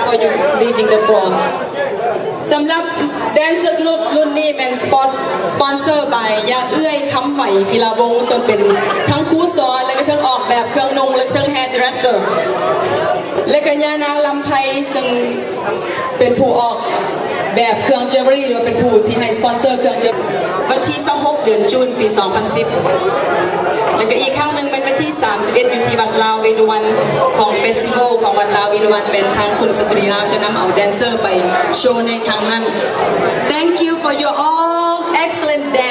for you leaving the floor. ສຳລັບ Dancer Group ລຸ້ນນີ້ແມ່ນ sponsor by ຍາເອື້ອຍ ຄຳໄຫວ ພິລະວົງ ເຊິ່ງເປັນທັງຄູສອນ ແລະກະທັງອອກແບບເຄື່ອງນຸ່ງ ແລະກະທັງ hairdresser ແລະກະຍານາງ ລຳໄພ ເຊິ່ງເປັນຜູ້ອອກແບບເຄື່ອງ jewelry ຫຼືວ່າເປັນຜູ້ທີ່ໃຫ້ sponsor ເຄື່ອງ jewelry ວັນທີຊາວຫົກ ເດືອນຈູນ ປີສອງພັນສິບ ແລະກະອີກຄັ້ງໜຶ່ງແມ່ນວັນທີສາມສິບເອັດ ຢູ່ທີ່ວັດລາວເວລຸວັນ ຂອງ festival ຂອງວັດລາວເວລຸວັນ ແມ່ນທາງຄຸນສະຕຣີລາວຈະນຳເອົາ dancer ໄປໂຊໃນຄັ້ງນັ້ນ. Thank you for your all excellent dance.